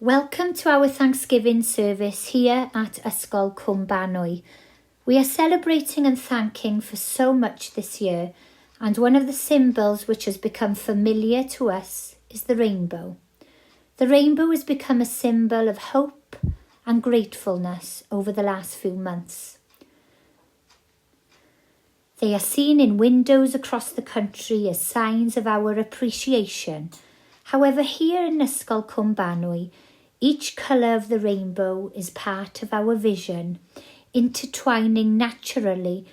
Welcome to our Thanksgiving service here at Ysgol Cwm Banwy. We are celebrating and thanking for so much this year and one of the symbols which has become familiar to us is the rainbow. The rainbow has become a symbol of hope and gratefulness over the last few months. They are seen in windows across the country as signs of our appreciation. However, here in Ysgol Cwm Banwy, each colour of the rainbow is part of our vision, intertwining naturally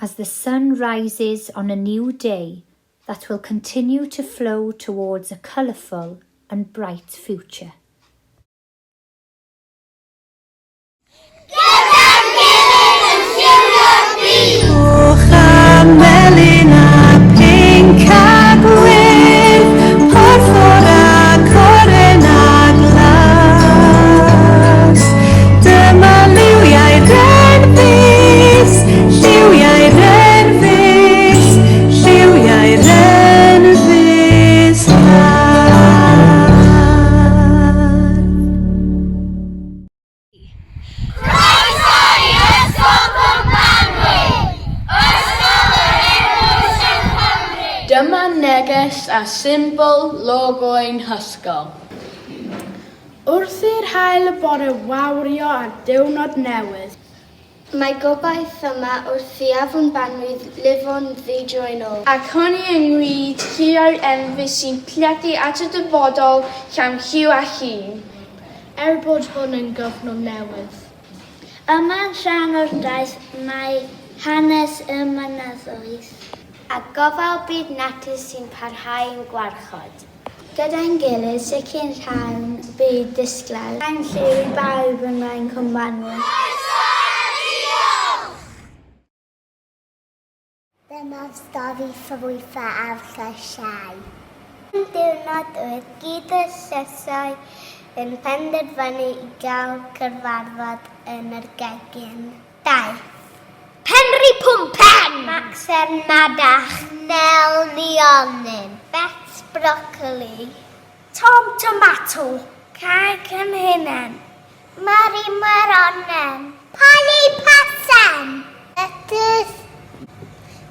as the sun rises on a new day that will continue to flow towards a colourful and bright future. Gyda'n gilydd yn lliwio'r byd! Coch a melyn a pinc a gwyrdd, porffor a coren a glas. Dyma liwiau'r enfys, lliwiau'r enfys, lliwiau'r enfys lân. Croeso i Ysgol Cwm Banwy! Ysgol yr Eglwys yng Nghymru! Dyma neges a symbol logo ein hysgol. Wrth i'r haul y bore wawrio ar diwrnod newydd. Mae gobaith yma wrth i Afon Banwy lifo'n ddi-droi'n ôl. Ac hynny yng ngwyd lliwiau'r enfys sy'n plethu at y dyfodol llawn lliw a llun. Er bod hwn yn gyfnod newydd. Yma'n rhan o'r daith mae hanes y mynyddoedd. A gofal byd natur sy'n parhau i'n gwarchod. Gyda'n gilydd, sicrhawn byd disglair. Ein lliw i bawb yn Rhain Cwm Banwy. Croeso a diolch! Dyma'r stori ffrwythau a'r llysiau. Un diwrnod oedd gyd y llysiau yn penderfynu i gael cyfarfod yn yr gegin. Daeth. Penri Pwmpen! Macsen Madarch. Nel Nionyn. Bet Brocoli. Tom Tomato. Cae Cynhunen. Mari Moronen. Polly Pasen! Letys.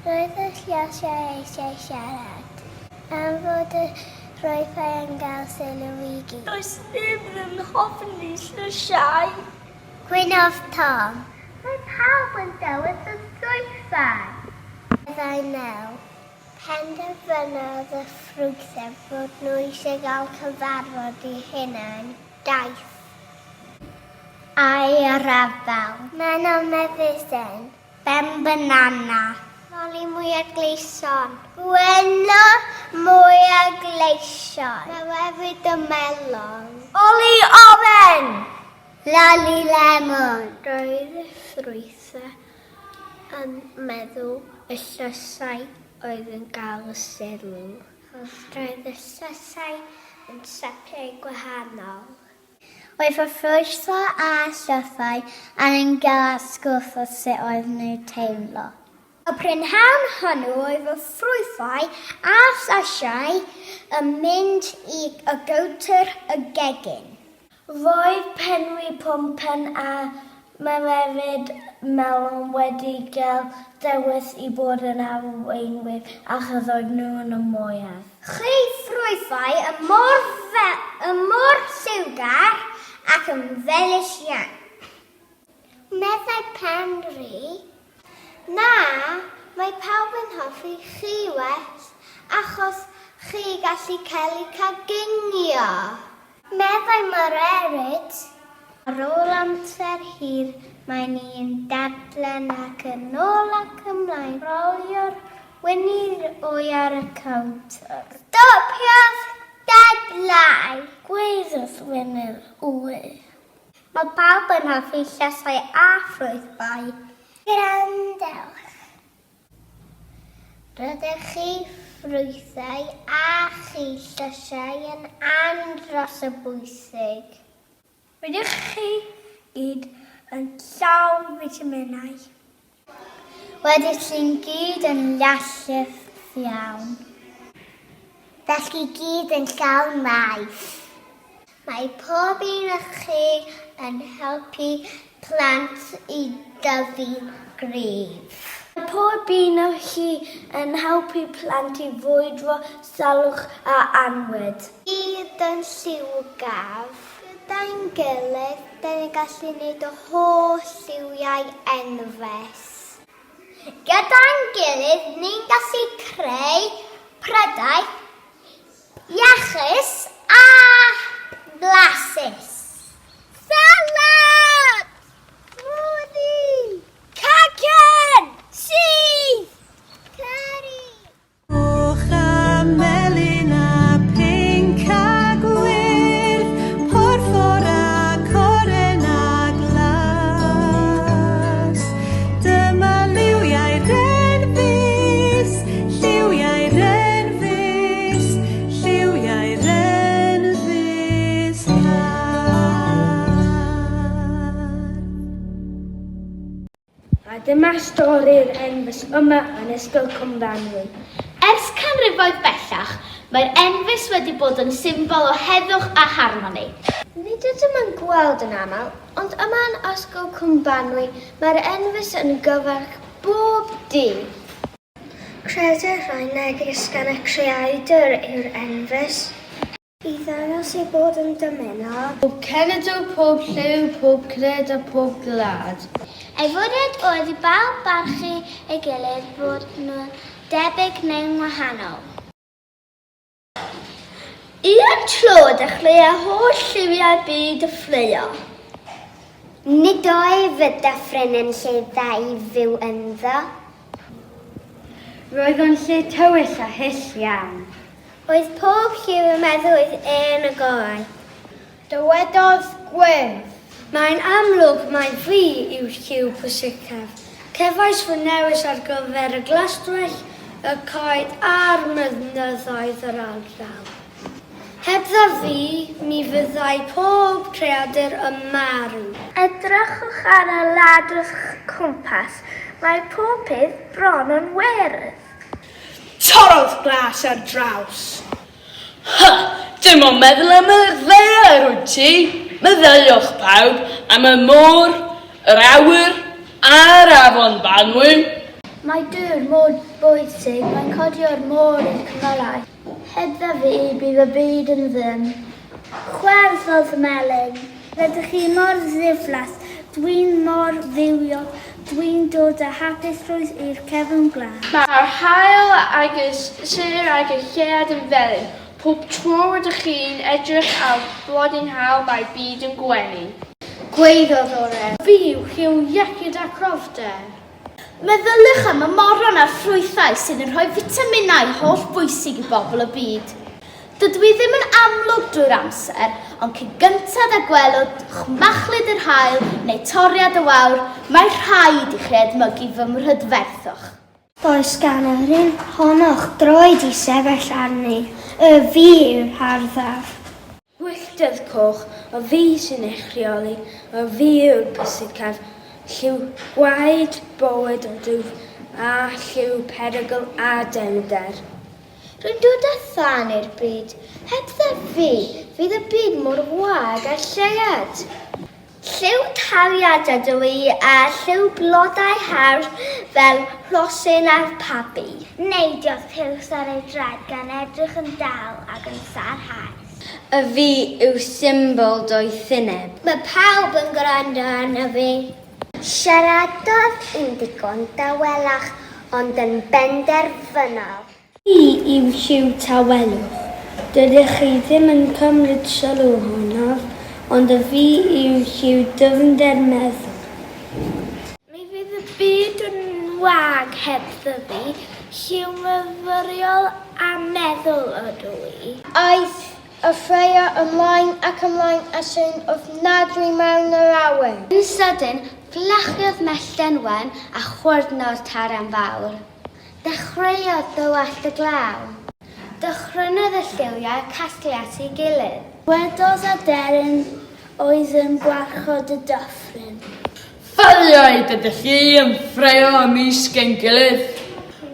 Roedd y llysiau eisiau siarad. Am fod y ffrwythau yn cael sylw i gyd. Does neb yn hoffi llysiau. Gwynodd Tom. Mae pawb yn dewis y ffrwythau! Meddai Nel. Penderfynodd y ffrwythau fod nhw eisiau cael cyfarfod eu hunain. Daeth. A'i rafal. Manon Mefysen. Ben Banana. Loli Mwyar Gleison. Gwenno Mwyar Gleision. Mewefyd y Melon. Oli Oren! Loli Lemon. Roedd y ffrwythau yn meddwl y llysiau oedd yn cael y sylw. Roedd y llysiau yn siapiau gwahanol. Roedd y ffrwythau a llysiau yn cael atgoffa sut oedd nhw'n teimlo. Y prynhawn hwnnw roedd y ffrwythau a llysiau yn mynd i y gownter y gegin. Roedd Penri Pwmpen a Mererid Melon wedi cael dewis i bod yn arweinwyr achos oedd nhw yn y mwyaf. Chi ffrwythau yn mor yn mor lliwgar ac yn felys iawn. Meddai Penri, Na, mae pawb yn hoffi chi well achos chi gallu cael eu coginio. Meddai Mererid. Ar ôl amser hir mae'n i'n dadlen ac yn ôl ac ymlaen. Rolio'r wynni'r wy ar y cownter. Stopiodd dadlau! Gwaeddodd Winnie'r wy. Mae pawb yn hoffi llysiau a ffrwythau. Gwrandewch! Rydych chi ffrwythau a chi llysiau yn andros o bwysig. Rydych chi gyd yn llawn fitaminau. Rydych chi'n gyd yn llasllys iawn. Felly gyd yn llawn maeth. Mae pob un o chi yn helpu plant i dyfu'n gryf. Mae pob un o chi yn helpu plant i frwydro salwch a annwyd. Byd yn lliwgar. Gyda'n gilydd, dyn ni'n gallu gwneud y holl lliwiau enfys. Gyda'n gilydd, ni'n gallu creu prydau iachus a blasus. Salad! Smoothie! Cacen! Cheese! Curry! Coch a melyn a pinc a gwyrdd, porffor a coren a glas. Dyma liwiau'r enfys, lliwiau'r enfys, lliwiau'r enfys hardd. A dyma stori'r enfys yma yn Ysgol Cwmbanwy. Ers canrifoedd bellach, mae'r enfys wedi bod yn symbol o heddwch a harmoni. Nid ydym yn gweld yn aml, ond yma yn Ysgol Cwmbanwy mae'r enfys yn gyfarch bob dydd. Credir rhai neges gan y creadur yw'r enfys. I ddangos ei bod yn dymuno. Pob cenedl, pob lliw, pob cred a pob gwlad. Ei fwriad oedd i bawb barchu ei gilydd, bod nhw'n debyg neu'n wahanol. Un tro dechreua holl lliwiau'r byd fflio. Nid oedd y dyffryn yn lle dda i fyw ynddo. Roedd o'n lle tywyll a hyll iawn. Oedd pob lliw yn meddwl oedd e'n y gorau. Dywedodd Gwyrdd. Mae'n amlwg mai fi yw'r lliw pwysicaf. Cefais fy newis ar gyfer y glaswellt, y coed a'r mynyddoedd yr ardal. Hebddo fi, mi fyddai pob creadur yn marw. Edrychwch ar y wlad o'ch cwmpas, mae pob peth bron yn wyrdd. Torrodd glas ar draws. Hy! Dim ond meddwl am y ddaear wyt ti! Meddyliwch pawb am y môr, yr awyr a'r afon Banwy. Mae dŵr mor bwysig, mae'n codi o'r môr i'r cymylau. Hebdda fi, bydd y byd yn ddim. Chwarddodd Melyn. Rydych chi mor ddiflas, dwi'n mor fywiog, dwi'n dod â hapusrwydd i'r cefn gwlad. Mae'r haul ag y sêr ag y lleuad yn felyn. Pob tro rydych chi'n edrych ar blodyn haul mae'r byd yn gwenu. Gwaeddodd Oren. Fi yw lliw iechyd a chryfder. Meddyliwch am y moron a'r ffrwythau sydd yn rhoi fitaminau holl bwysig i bobl y byd. Dydw i ddim yn amlwg drwy'r amser, ond cyn gynted â gwelwch machlud yr haul neu toriad y wawr, mae rhaid i chi edmygu fy mhrydferthwch. Does gan yr un ohonoch droed i sefyll arni, y fi yw'r harddaf. Gwylltedd coch, y fi sy'n eich rheoli, y fi yw'r pwysicaf, lliw gwaed, bywyd ydw, a lliw perygl a dewrder. Rwy'n dod â thân i'r byd, hebdda fi, fydd y byd mor wag â'r lleuad. Lliw taliad ydw i a lliw blodau hardd fel rhosyn a'r pabi. Neidiodd Piws ar ei draed gan edrych yn dal ac yn sarhaus. Y fi yw symbol doethineb. Mae pawb yn gwrando arno fi. Siaradodd yn ddigon dawelach ond yn benderfynol. Fi yw lliw tawelwch. Dydych chi ddim yn cymryd sylw ohonof, ond y fi yw lliw dyfnder meddwl. Mi fydd y byd yn wag hebddo fi, lliw myfyriol a meddwl ydw i. Aeth y ffraeo ymlaen ac ymlaen a sŵn ofnadwy mewn yr awyr. Yn sydyn, fflachiodd mellten wen a chwyrnodd taran fawr. Dechreuodd dywallt y glaw. Dychrynodd y lliwiau casglu at ei gilydd. Gwedodd aderyn oedd yn gwarchod y dyffryn. Ffyliaid, ydych chi yn ffraeo ymysg ein gilydd?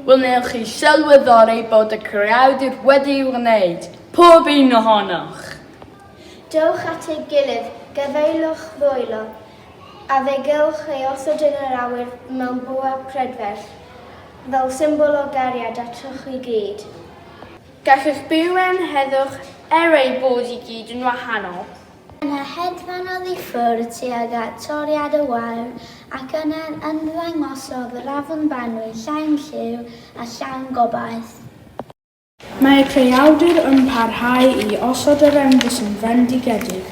Wnewch chi sylweddoli bod y creawdur wedi'i wneud, pob un ohonoch? Dowch at ei gilydd, gafaelwch ddwylo, a fe gewch ei osod yn yr awyr mewn bwa prydferth, fel symbol o gariad atoch i gyd. Gallwch byw mewn heddwch er eu bod i gyd yn wahanol. Yna hedfanodd i ffwrdd tuag at toriad y wawr, ac yna ymddangosodd yr Afon Banwy llawn lliw a llawn gobaith. Mae'r creawdwr yn parhau i osod yr enfys yn fendigedig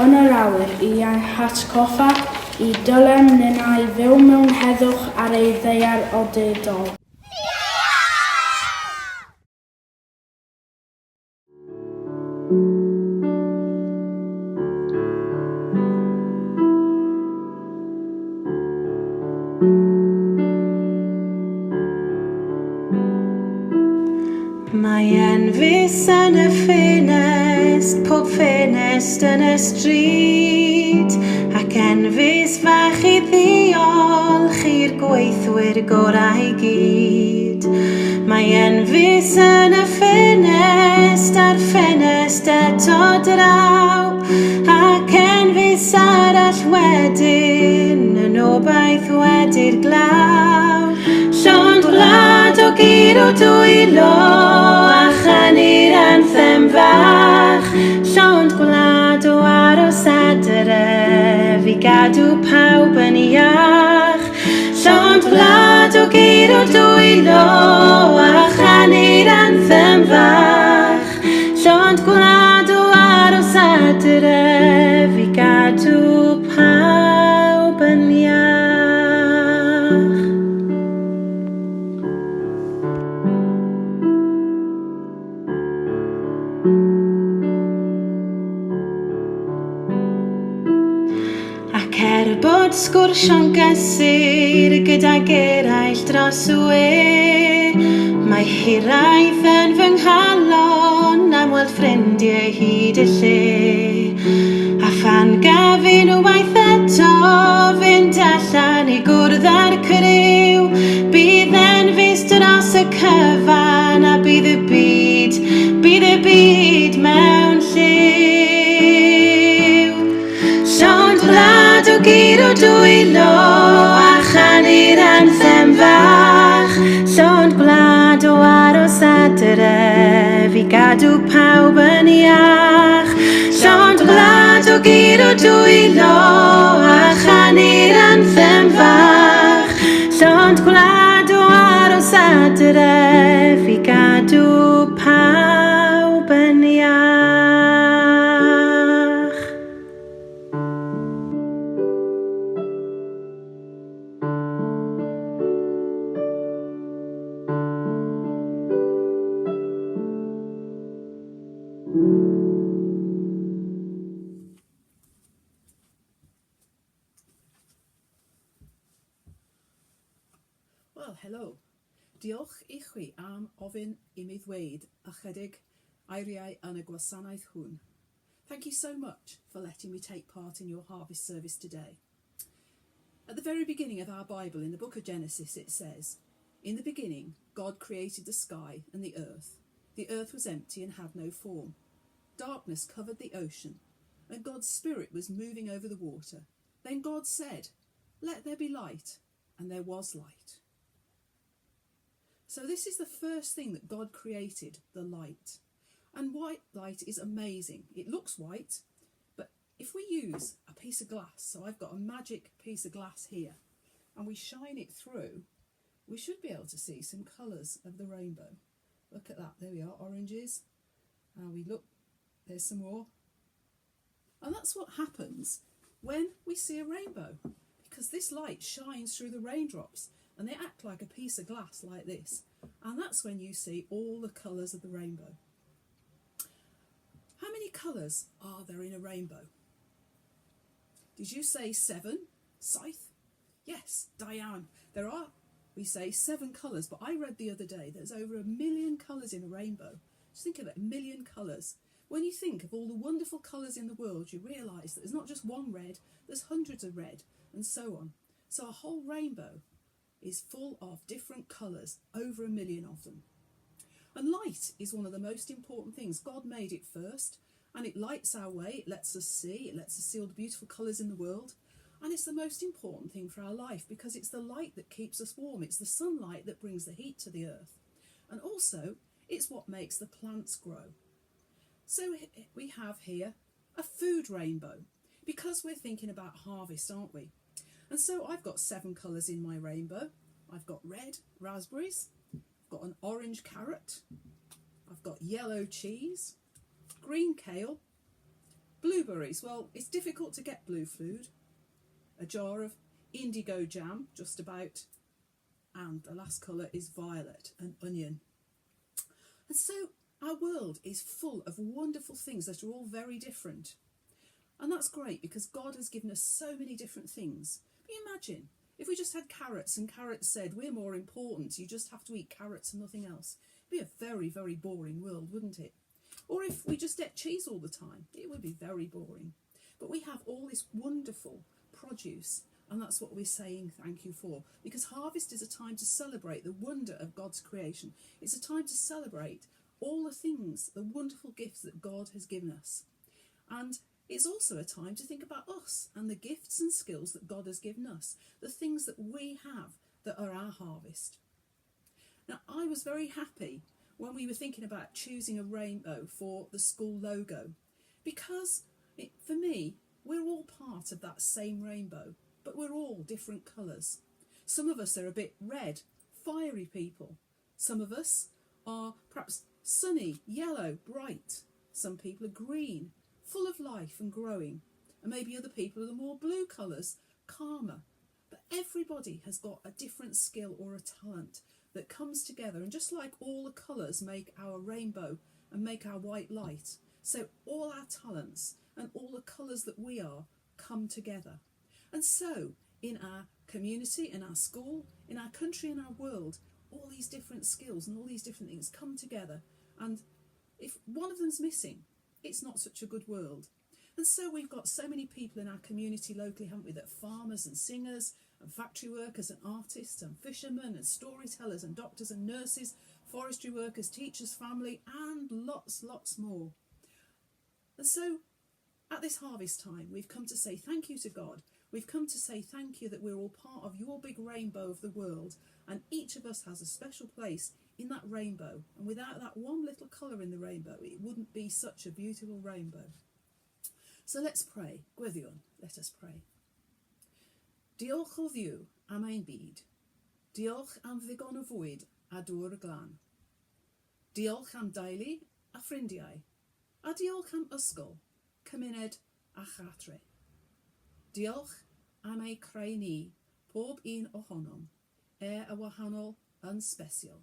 yn yr awyr i ein hatgoffa y dylem ninnau fyw mewn heddwch ar ei ddaear odidog. Mae enfys yn y ffenest, pob ffenest yn y stryd, ac enfys fach i ddiolch i'r gweithwyr gorau i gyd. Mae enfys yn y ffenest, a'r ffenest eto draw, ac enfys arall wedyn, yn obaith wedi'r glaw. Llond gwlad o guro dwylo a chanu'r anthem fach. Llond gwlad o aros adref i gadw pawb yn iach. Llond gwlad o guro dwylo a chanu'r anthem fach. Llond gwlad o aros adref i gadw pawb yn iach. Ac er bod sgwrsio'n gysur gydag eraill dros y we, mae hiraeth yn fy nghalon am weld ffrindiau hyd y lle. A phan gaf unwaith eto fynd allan i gwrdd â'r criw, bydd enfys dros y cyfan a bydd y byd, bydd y byd mewn lliw. Llond gwlad o guro dwylo a chanu'r anthem fach. Llond gwlad o aros adref i gadw pawb yn iach. Llond gwlad o guro dwylo a chanu'r anthem fach. Llond gwlad o aros adref i gadw pawb yn iach. Wel, helo. Diolch i chwi am ofyn i mi ddweud ychydig eiriau yn y gwasanaeth hwn. Thank you so much for letting me take part in your harvest service today. At the very beginning of our Bible, in the book of Genesis, it says, In the beginning, God created the sky and the earth. The earth was empty and had no form. Darkness covered the ocean, and God's Spirit was moving over the water. Then God said, Let there be light, and there was light. So this is the first thing that God created, the light. And white light is amazing. It looks white, but if we use a piece of glass, so I've got a magic piece of glass here, and we shine it through, we should be able to see some colours of the rainbow. Look at that, there we are, oranges. And we look, there's some more. And that's what happens when we see a rainbow, because this light shines through the raindrops and they act like a piece of glass like this. And that's when you see all the colours of the rainbow. How many colours are there in a rainbow? Did you say seven, Scythe? Yes, Diane. There are, we say, seven colours, but I read the other day there's over a million colours in a rainbow. Just think of it, a million colours. When you think of all the wonderful colours in the world, you realise that there's not just one red, there's hundreds of red, and so on. So a whole rainbow is full of different colours, over a million of them. And light is one of the most important things. God made it first, And it lights our way, it lets us see, it lets us see all the beautiful colours in the world. And it's the most important thing for our life because it's the light that keeps us warm. It's the sunlight that brings the heat to the earth. And also, it's what makes the plants grow. So we have here a food rainbow because we're thinking about harvest, aren't we? And so I've got 7 colours in my rainbow. I've got red raspberries, I've got an orange carrot, I've got yellow cheese, green kale, blueberries. Well, it's difficult to get blue food. A jar of indigo jam, just about, and the last colour is violet, an onion. And so our world is full of wonderful things that are all very different. And that's great because God has given us so many different things. But imagine if we just had carrots and carrots said, we're more important, you just have to eat carrots and nothing else. It'd be a very, very boring world, wouldn't it? Or if we just ate cheese all the time, it would be very boring. But we have all this wonderful produce, and that's what we're saying thank you for, because harvest is a time to celebrate the wonder of God's creation. It's a time to celebrate all the things, the wonderful gifts that God has given us. And it's also a time to think about us and the gifts and skills that God has given us, the things that we have that are our harvest. Now, I was very happy when we were thinking about choosing a rainbow for the school logo, because for me, we're all part of that same rainbow, but we're all different colours. Some of us are a bit red, fiery people. Some of us are perhaps sunny, yellow, bright. Some people are green, full of life and growing. And maybe other people are the more blue colours, calmer. But everybody has got a different skill or a talent that comes together. And just like all the colours make our rainbow and make our white light, so all our talents and all the colours that we are come together. And so in our community, in our school, in our country, in our world, all these different skills and all these different things come together. And if one of them's missing, it's not such a good world. And so we've got so many people in our community locally, haven't we, that farmers and singers and factory workers and artists and fishermen and storytellers and doctors and nurses, forestry workers, teachers, family, and lots, lots more. And so at this harvest time, we've come to say thank you to God. We've come to say thank you that we're all part of your big rainbow of the world, and each of us has a special place in that rainbow. And without that one little colour in the rainbow, it wouldn't be such a beautiful rainbow. So let's pray. Gweddïwn, let us pray. Diolch o Dduw am ein byd. Diolch am ddigon o fwyd a dŵr glân. Diolch am deulu a ffrindiau. A diolch am ysgol, cymuned a chartre. Diolch am ei creu ni, pob un ohonom, y wahanol yn sbesial.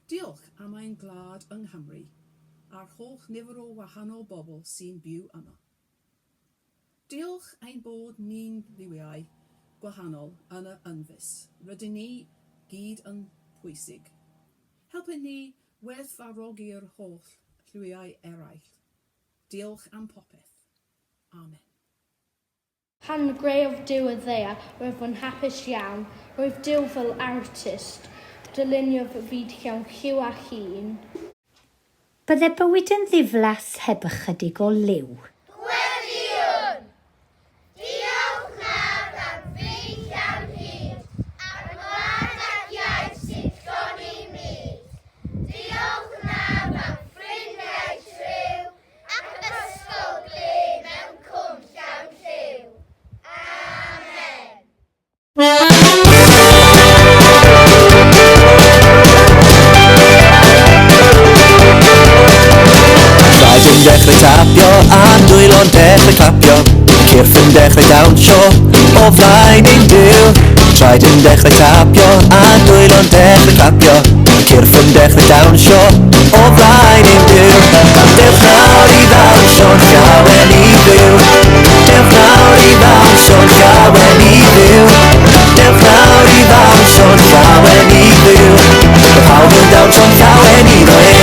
Diolch am ein gwlad yng Nghymru, a'r holl nifer o wahanol bobl sy'n byw yma. Diolch ein bod ni'n liwiau gwahanol yn y enfys. Rydyn ni gyd yn pwysig. Helpu ni werthfawrogi'r holl lliwiau eraill. Diolch am popeth. Amen. Pan greodd Duw y ddaear, roedd yn hapus iawn. Roedd Duw fel artist. Dyluniodd y byd llawn lliw a llun. Bydde bywyd yn ddiflas heb ychydig o liw. Gweddïwn! Diolch nawr am fyd llawn hud, a'r wlad ac iaith sy'n llonni myd. Diolch nawr am ffrindiau triw, ac ysgol glên mewn cwm llawn lliw. Amen. Traed yn dechrau tapio a dwylo'n dechrau clapio, cyrff yn dechrau dawnsio o flaen ein Duw. Traed yn dechrau tapio a dwylo'n dechrau clapio, cyrff yn dechrau dawnsio o flaen ein Duw. Dewch nawr i ddawnsio'n llawen i Dduw. Dewch nawr i ddawnsio'n llawen i Dduw. Dewch nawr i ddawnsio'n llawen i Dduw. Mae pawb yn dawnsio'n llawen iddo ef.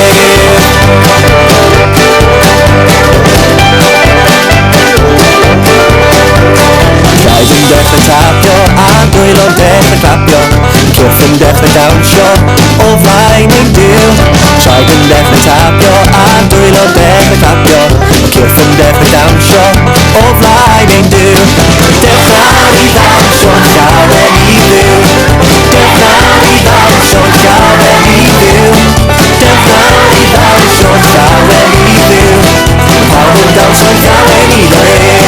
Traed yn dechrau tapio a dwylo'n dechrau clapio, cyrff yn dechrau dawnsio o flaen ein Duw. Traed yn dechrau tapio a dwylo'n dechrau clapio, dawnsio o flaen ein Duw. Dewch nawr i ddawnsio'n llawen i Dduw. Dewch nawr i ddawnsio'n llawen i Dduw. Dewch nawr i ddawnsio'n llawen i Dduw. Pawb yn dawnsio'n llawen iddo ef.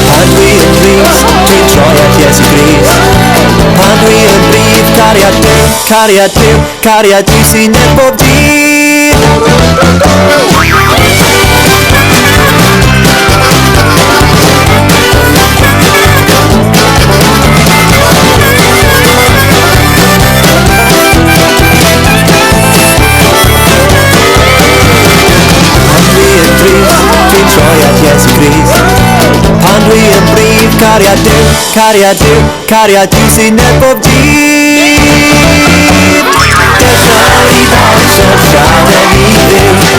Pan dwi yn drist, dwi'n troi at Iesu Grist. Pan dwi yn brudd, cariad Duw, cariad Duw, cariad Duw sy'n nerth bob dydd. Pan dwi yn drist, dwi'n troi at Iesu Grist. Pan dwi yn brudd, cariad Duw, cariad Duw, cariad Duw sy'n nerth bob dydd. Dewch nawr i ddawnsio'n llawen i Dduw.